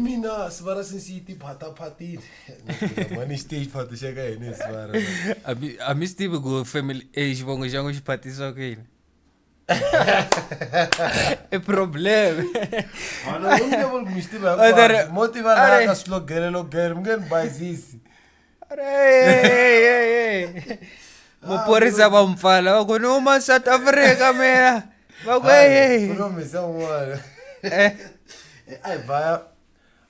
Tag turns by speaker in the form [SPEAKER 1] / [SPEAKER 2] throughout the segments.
[SPEAKER 1] Mina sivara since yi tiphataphatini mani stage phato xa ka hina hi sivara
[SPEAKER 2] A mi swi tivi ku family e xivongo xa n'wi xi phatisiwa ku yini i problem.
[SPEAKER 1] Mi swi tiva hinkwaswo mo tiva laha ka swilogele logele mi nge ni bayizisi.
[SPEAKER 2] Muphorisa va mi pfala va ku ni huma South Africa mina va ku
[SPEAKER 1] hey ku humesa un'wana a hi vhaya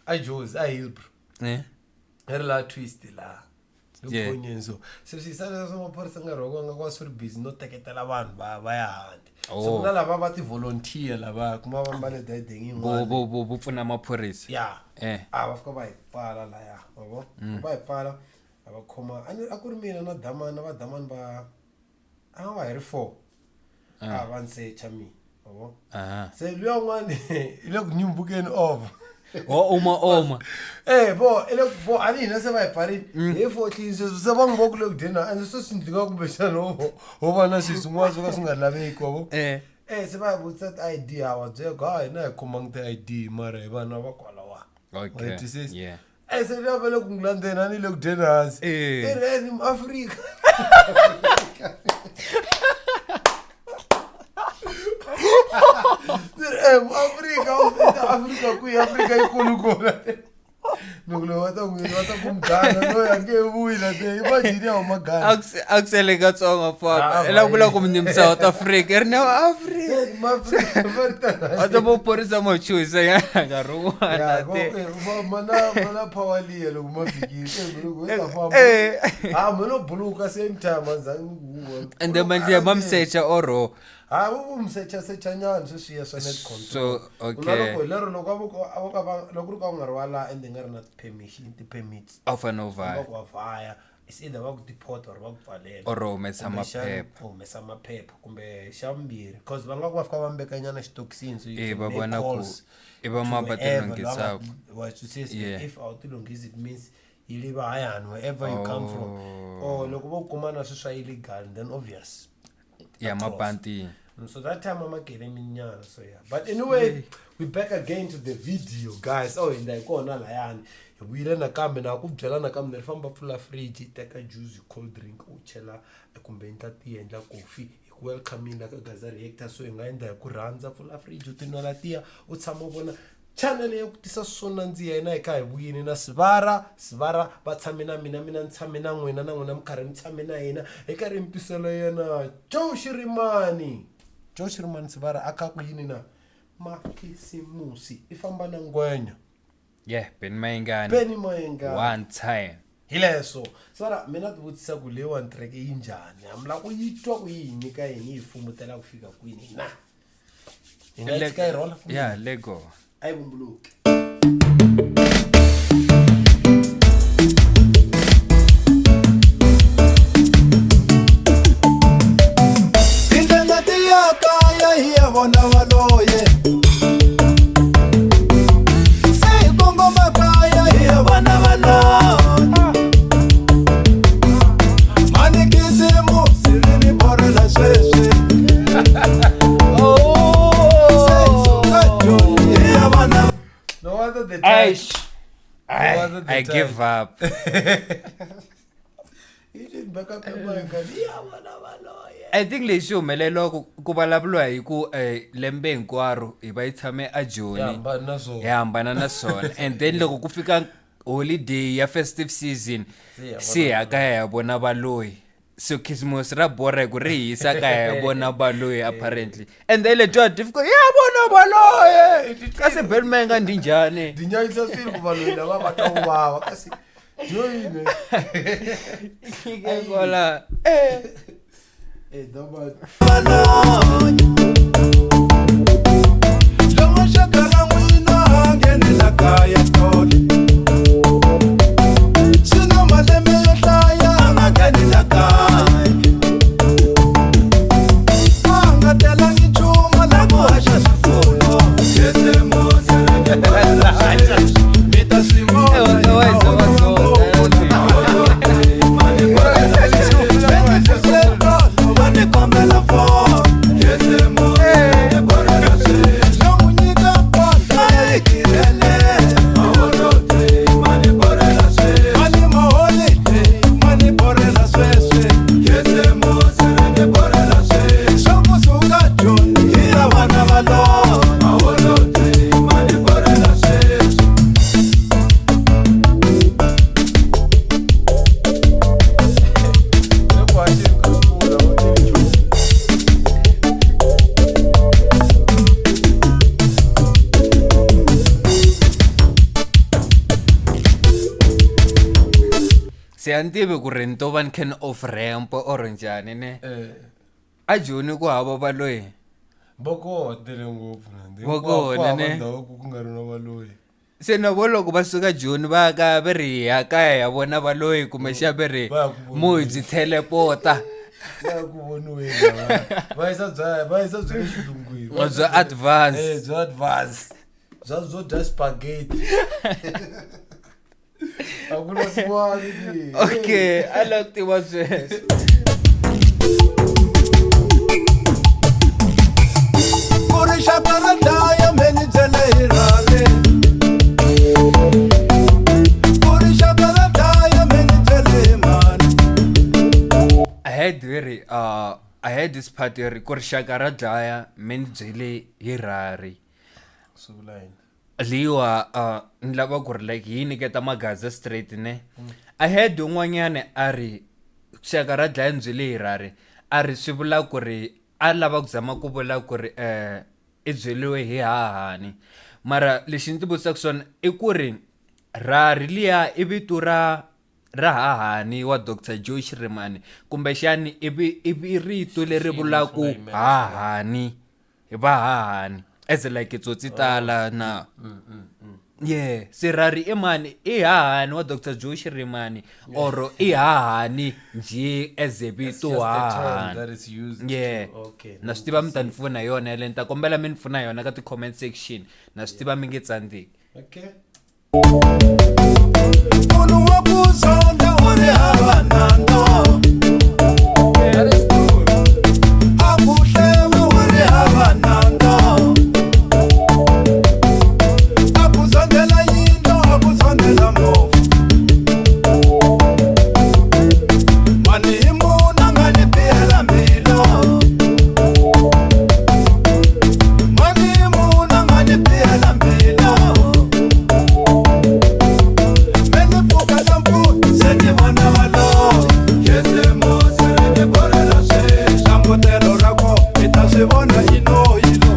[SPEAKER 1] a Jozi a Hillbrow hi ri laha twist laha khonyeni so se swi yisa leswa maphorisa nkarhi wa kona nga swi ri busy no teketela vanhu va va ya handle so ku na lava va ti-volunteer lava kuma va mbale dayideng yin'wana
[SPEAKER 2] vo vo vo pfuna maphorisa
[SPEAKER 1] ya a va fika va hi pfala laya wa vo va hi pfala a va khoma a ni a ku ri mina na damani va damani va a va hi ri four a va ni secha mina wa vo se luya un'wana i le ku nyumbukeni over
[SPEAKER 2] o uma oma
[SPEAKER 1] Eh bo i le bo a ni hina se va hi pfarile hi fohlini sweswi se va n'wi vo ku le ku dyeni na ende sweswi ndli nga kumbexana ho va na swilo swin'wana swo ka swi nga laveki wa vo
[SPEAKER 2] eh
[SPEAKER 1] eh se va hi vutisa ti-I_D hawa byeko ha hina hi khomangi ti-I_D mara hi vana va kwalawa
[SPEAKER 2] okay
[SPEAKER 1] Wa twisisa?
[SPEAKER 2] Yeah.
[SPEAKER 1] Eh se luya va le ku n'wi landzeni a ni le ku dyeni hansi
[SPEAKER 2] Eh.
[SPEAKER 1] i ri eh, ni muAfrika Ni ri eh muAfrika Afrika kwihi Afrika yikulu kona ni ku loyi va ta n'wi va ta ku muganga loyi a nge he vuyi la te imagine ya huma Ghana
[SPEAKER 2] A ku sele katsongo famba
[SPEAKER 1] Ah,
[SPEAKER 2] i lava ku lava
[SPEAKER 1] vai.
[SPEAKER 2] ku mi ni South Africa i ri na Africa
[SPEAKER 1] Eh, maAfrika va ri tana
[SPEAKER 2] a ta maphorisa ma chuhisa nyana nkarhi wun'wana
[SPEAKER 1] Ya,
[SPEAKER 2] te
[SPEAKER 1] mana mana power liya loko ma fikile eh, loko hi ta famba
[SPEAKER 2] Eh.
[SPEAKER 1] ha mi no buluka same time a ndzhaku ni ku huwa.
[SPEAKER 2] Ende mandliya ma mi secha oro
[SPEAKER 1] Ha vo mi secha secha nyana sweswiya swa net control
[SPEAKER 2] So,
[SPEAKER 1] Ku na
[SPEAKER 2] okay.
[SPEAKER 1] loko hi lero loko a vo a vo ka va loko ri ka u nga ri wa laha ende nga ri na ti-permission ti-permits
[SPEAKER 2] a wu fanele u
[SPEAKER 1] va
[SPEAKER 2] vhaya
[SPEAKER 1] ku wa vhaya is either va ku deport or va ku pfalela
[SPEAKER 2] or u humesa
[SPEAKER 1] Kumbexana
[SPEAKER 2] maphepha
[SPEAKER 1] u humesa maphepha kumbe xa vumbirhi cause va nga ku va fika va mi vekanyana xitokisini so you
[SPEAKER 2] Eh,
[SPEAKER 1] can
[SPEAKER 2] va
[SPEAKER 1] make
[SPEAKER 2] vona ku
[SPEAKER 1] calls
[SPEAKER 2] i va
[SPEAKER 1] to
[SPEAKER 2] ma va ti
[SPEAKER 1] wherever la
[SPEAKER 2] lunghisaka.
[SPEAKER 1] wa twisisa
[SPEAKER 2] Yeah.
[SPEAKER 1] if a wu ti lunghisi it means yi liva hayani wherever you come from
[SPEAKER 2] Oh.
[SPEAKER 1] or loko vo kuma na swilo swa illegal then obvious
[SPEAKER 2] ya
[SPEAKER 1] across.
[SPEAKER 2] mapantini
[SPEAKER 1] So that time I'm getting nyana so yeah. But anyway, we back again to the video guys. Oh hinda hi kona layani. Hi vuyile nakambe na ku byela nakambe ni famba pfula fridge teka juice cold drink u chela kumbe endla tiya endla kofi hi ku welcome la ka Gaza Reactor so hi nga endla hi ku rhandza pfula fridge u tinwela tiya u tshama u vona channel ya ku tisa swo nandziha hina hi kha hi vuyini na sivara sivara va tshame na mina mina ni tshame na n'wina na n'wina mi karhi mi tshame na hina hi karhi mi tisela yena Joe Shirimani Joe Shirimani sivara a kha ku yini na makhisimusi i famba na ngwenya
[SPEAKER 2] yeah Benny Mayengani
[SPEAKER 1] Benny Mayengani
[SPEAKER 2] one time
[SPEAKER 1] hi leswo sivara mina ti vutisa ku leyiwani track yi njhani hambi la ku yi twa ku yi hi nyika yini yi hi fumutela ku fika kwini na hi nga yi tshika yi rhola kumbe
[SPEAKER 2] yeah lego
[SPEAKER 1] a yi vumbuluki
[SPEAKER 3] Tindlela ti ya kaya hi ya vona valoye se hi kongoma kaya hi ya vona valoye manikisimusi ri ni borela sweswi se hi suka Joni hi ya vona
[SPEAKER 1] no wonder the time
[SPEAKER 2] Eish.
[SPEAKER 1] No wonder the
[SPEAKER 2] I
[SPEAKER 1] time.
[SPEAKER 2] give up.
[SPEAKER 1] Yi ti back up Mayengani ya vona valoye
[SPEAKER 2] I think lexi humelelaka ku vulavuriwa hi ku lembe hinkwaro hi va yi tshame a Joni
[SPEAKER 1] Ya hambana na swona.
[SPEAKER 2] hi hambana na swona and then loko ku fika holiday ya festive season
[SPEAKER 1] Se hi ya
[SPEAKER 2] se hi ya kaya ya vona valoyi so Christmas ra borha hi ku ri hi yisa kaya ya vona valoyi apparently and then le twa difficult ya vona valoyi kasi Benny Mayengani ndi njhani
[SPEAKER 1] ti nyanyisa swilo ku vanhu lava va twa ku vava kasi joyini
[SPEAKER 2] kwala eh
[SPEAKER 1] eh dama
[SPEAKER 3] valoye loko xaka ra n'wina a nghenela kaya tolo swi na malembe yo hlaya a nga nghenela kaya a nga telangi nchumu la ku haxa swifuno khisimusi ri ni borela sweswi mi ta swi vona
[SPEAKER 2] Eh, eh,
[SPEAKER 3] Va ni kombela foni khisimusi ri ni
[SPEAKER 2] Se a ni tivi ku ri ni to va ni kha ni off ramp or njhani ne.
[SPEAKER 1] Eh.
[SPEAKER 2] A Joni ku hava valoyi.
[SPEAKER 1] Va koho tele ngopfu na.
[SPEAKER 2] Va kona, ne?
[SPEAKER 1] Ndhawu ku nga ri na valoyi.
[SPEAKER 2] Se na vo loko va suka Joni va ya kaya va ri hi ya kaya ya vona valoyi kumbexana va ri
[SPEAKER 1] Va ya ku voneni.
[SPEAKER 2] mo hi byi teleport-a.
[SPEAKER 1] Va ya ku voniweni lavaya. Va yisa bya va yisa bya le xilungwini. Va yisa
[SPEAKER 2] Bya advance.
[SPEAKER 1] Eh, bya advance. Bya byo dya spaghetti. A ku na swin'wana ke.
[SPEAKER 2] Okay, a lava ku tiva sweswo.
[SPEAKER 3] Ku ri xaka ra dlaya me ni byele hi rhale. Ku ri xaka ra dlaya me ni byele hi mhani.
[SPEAKER 2] I had very I had this part ri ku rixaka ra dlaya mi ni byele hi rhari.
[SPEAKER 1] Swi vula yini?
[SPEAKER 2] Leyiwa ni lava ku ri like hi yi nyiketa magaza straight ne. I heard un'wanyana a ri xaka ra dlaya ni byele hi rhari a ri swi vula ku ri a lava ku zama ku vula ku ri i byeliwe hi hahani mara lexi ni ti vutisaka xona i ku ri rhari liya i vito ra ra hahani wa Dr Joe Shirimani kumbexani i rito leri vulaka hahani va hahani as like tsotsi tala na yeah se rhari i mani i hahani wa Dr Joe Shirimani or i hahani njhe as a
[SPEAKER 1] It's
[SPEAKER 2] vito
[SPEAKER 1] just a term
[SPEAKER 2] hahani
[SPEAKER 1] that is used
[SPEAKER 2] yeah
[SPEAKER 1] to, okay.
[SPEAKER 2] na swi tiva mi ta ni pfuna yona yaleyo ni ta kombela mi ni pfuna yona ka ti-comment section na swi tiva mi nge tsandzeki.
[SPEAKER 1] Okay.
[SPEAKER 3] Munhu wa ku zonda u ri hava nandzu.
[SPEAKER 1] That is good.
[SPEAKER 3] A ku hleva u ri hava nandzu. A ku zondzela yindlu, a ku zondzela movha. Mani hi munhu a nga ni bihela mbilu. Mani hi munhu a nga ni bihela mbilu. Me ni pfuka nampundzu se ni vona valoyi. Khisimusi ri ni borhela sweswi. Langutelo ra kona hi ta swi vona hi noyi lo.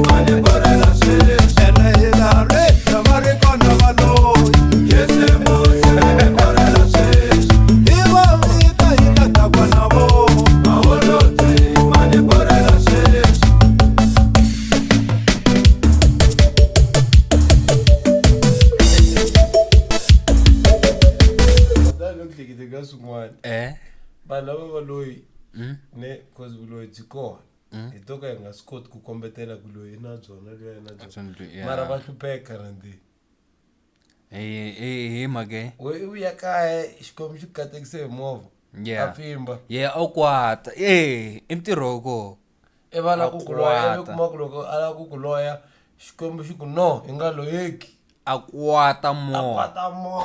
[SPEAKER 3] Ma ni borhela sweswi. Ene hi laha ri tshama ri kona valoyi. Khisimusi ri ni borhela sweswi. Hi va vita hi ta dakwa na vona. Ma ni borhela sweswi.
[SPEAKER 1] That look like the ka swin'wana.
[SPEAKER 2] Eh
[SPEAKER 1] Vanhu lava valoyi ne cause vuloyi byi kona. Hi to ka hi nga swi koti ku kombetela ku loyi i na byona luya i na byona.
[SPEAKER 2] Yeah.
[SPEAKER 1] Mara va hlupheka rhandzi.
[SPEAKER 2] Hi mhaka yi?
[SPEAKER 1] We i vuya kaya Xikwembu xi ku katekise hi movha.
[SPEAKER 2] Yeah.
[SPEAKER 1] A pfimba.
[SPEAKER 2] Yeah, a kwata. Eh, i ntirho wa kona.
[SPEAKER 1] I va lava ku ku loya, ivi
[SPEAKER 2] A kwata.
[SPEAKER 1] kuma ku loko a lava ku ku loya Xikwembu xi ku no i nga loyeki.
[SPEAKER 2] A kwata
[SPEAKER 1] A
[SPEAKER 2] mo.
[SPEAKER 1] kwata mo.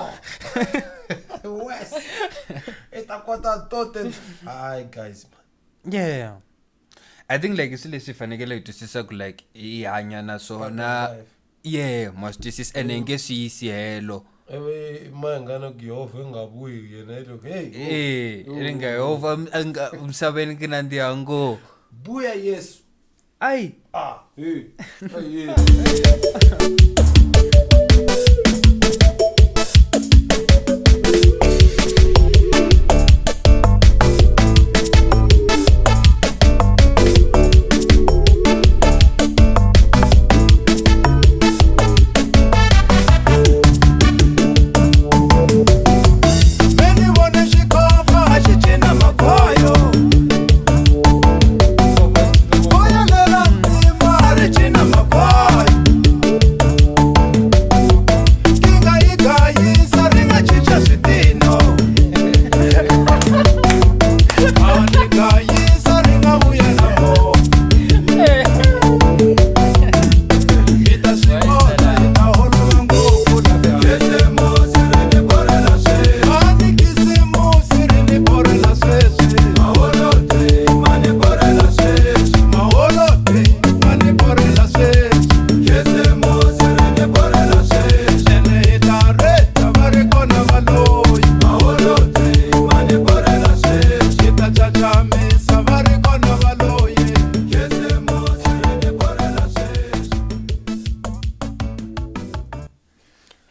[SPEAKER 1] Wes. I ta kwata tote. Hayi guys man.
[SPEAKER 2] Yeah. I think like i swilo leswi hi fanekele hi twisisa ku like hi hanya na swona.
[SPEAKER 1] Part of life.
[SPEAKER 2] Yeah, ma swi twisisa ene hi nge swi yisi helo.
[SPEAKER 1] Ivi mayengana ku Yehovha i nga vuyi yena i loko hey.
[SPEAKER 2] Eh, ri nga Yehovha a nga misaveni ku nandziha ngopfu.
[SPEAKER 1] Buya Yesu.
[SPEAKER 2] Ai.
[SPEAKER 1] Ah, hey. Hey. Hey.
[SPEAKER 3] Me ni vone xikhofa a xi cina makhwayo. Voya lera ntima a ri cina makhwayo.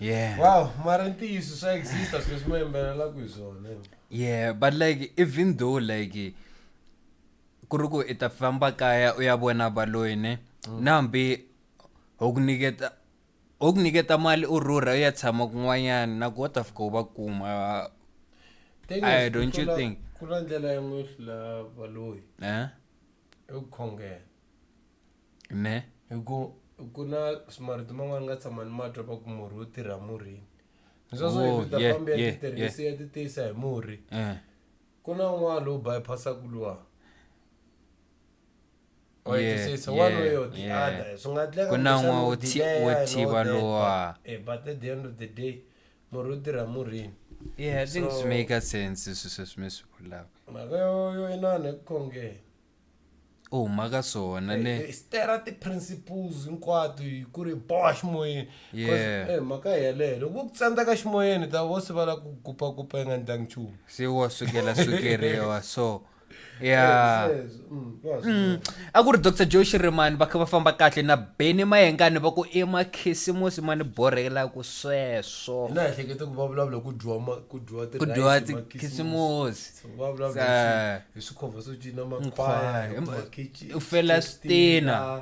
[SPEAKER 2] Yeah.
[SPEAKER 1] Wow, mara ntiyiso swa exista swilo leswi ma yimbelelaka hi swona.
[SPEAKER 2] Yeah, but like even though like ku ri ku i ta famba kaya u ya vona valoyi ne na hambi ho ku nyiketa ho ku nyiketa mali u rhurha u ya tshama kun'wanyana na ku wa ta fika u va kuma.
[SPEAKER 1] Thing
[SPEAKER 2] I
[SPEAKER 1] is,
[SPEAKER 2] don't you think?
[SPEAKER 1] Ku na ndlela yin'we yo hlula valoyi
[SPEAKER 2] Eh?
[SPEAKER 1] i ku khongela.
[SPEAKER 2] Ne?
[SPEAKER 1] Hi ku ku na marito man'wana nga tshama ni ma twa va ku murhi wo tirha murhini. Ni sweswo
[SPEAKER 2] Oh,
[SPEAKER 1] hi ku ta
[SPEAKER 2] yeah,
[SPEAKER 1] famba ya
[SPEAKER 2] yeah,
[SPEAKER 1] ti tirhisa ya ti tiyisa hi murhi.
[SPEAKER 2] Eh.
[SPEAKER 1] Ku na un'wana lowu bypass-aku luwa. Wa yi
[SPEAKER 2] Yeah,
[SPEAKER 1] twisisa? One way
[SPEAKER 2] yeah,
[SPEAKER 1] or the
[SPEAKER 2] yeah.
[SPEAKER 1] other. Swi nga endleka
[SPEAKER 2] Ku na
[SPEAKER 1] kumbexana
[SPEAKER 2] un'wana
[SPEAKER 1] u
[SPEAKER 2] wo
[SPEAKER 1] delay
[SPEAKER 2] wo
[SPEAKER 1] and all
[SPEAKER 2] thiva
[SPEAKER 1] that,
[SPEAKER 2] luwa.
[SPEAKER 1] but at the end of the day murhi wo tirha murhini.
[SPEAKER 2] Yeah, I think
[SPEAKER 1] So-
[SPEAKER 2] swi make sense swilo sweswi mi swi vulaka.
[SPEAKER 1] Mhaka yo inana hi ku khongela.
[SPEAKER 2] U huma ka swona ne?
[SPEAKER 1] Stera ti-principles hinkwato hi ku ri boha ximoyeni.
[SPEAKER 2] Yeah.
[SPEAKER 1] Eh, mhaka hi yeleyo loko vo ku tsandzeka ximoyeni ta vo se va lava ku kupakupa yi nga ndlangi nchumu.
[SPEAKER 2] Se wa sukela sukeriwa so yeah.
[SPEAKER 1] Eh, sweswo, wa swi vona.
[SPEAKER 2] A ku ri Dr Joe Shirimani va kha va famba kahle na Benny Mayengani va ku i makhisimusi ma ni borhelaku sweswo.
[SPEAKER 1] Hina hi hlekete ku va vulavula ku dyiwa ku dyiwa
[SPEAKER 2] Ku dyiwa
[SPEAKER 1] ti-rice hi
[SPEAKER 2] tikhisimusi.
[SPEAKER 1] So va vulavula hi swikhovha swo cina makhwaya,
[SPEAKER 2] Makhwaya.
[SPEAKER 1] hi makhichi-
[SPEAKER 2] U fela switina.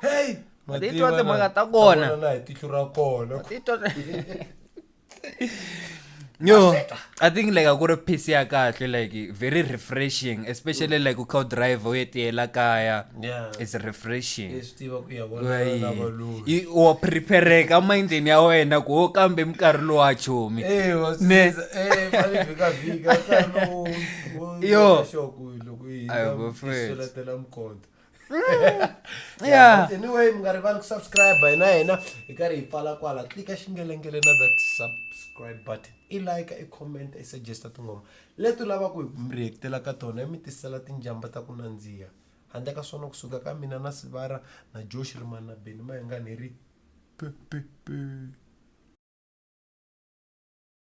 [SPEAKER 1] Hey!
[SPEAKER 2] Ma titwa
[SPEAKER 1] Mativa
[SPEAKER 2] timhaka
[SPEAKER 1] na-
[SPEAKER 2] ta kona.
[SPEAKER 1] ta vona na hi tihlo ra kona.
[SPEAKER 2] Yo, I think like a ku ri piece ya kahle like very refreshing especially like u kha u drive u ye tiyela kaya.
[SPEAKER 1] Yeah.
[SPEAKER 2] It's refreshing.
[SPEAKER 1] I swi tiva ku ya vona na valungu.
[SPEAKER 2] Wa prepareka mindini ya wena ku wo kambe minkarhi lowa chomi.
[SPEAKER 1] Eh, wa swi
[SPEAKER 2] Ne.
[SPEAKER 1] twisisa. Eh, va le vhikavhika, nkarhi lowu wo
[SPEAKER 2] Yo.
[SPEAKER 1] sure ku loko yi
[SPEAKER 2] Ayi,
[SPEAKER 1] hindza
[SPEAKER 2] bafethu.
[SPEAKER 1] yi solatela mikondzo.
[SPEAKER 2] Yeah.
[SPEAKER 1] But anyway, mi nga rivali ku subscribe hina hina hi karhi hi pfala kwala tlika xingelengele na that subscribe button i like i comment i suggesta tinghoma leti u lavaka hi mi react-ela ka tona mi tisela tinjamba ta ku nandziha handle ka swona kusuka ka mina na Sivara na Joe Shirimani na Benny Mayengani hi ri pe pe pe.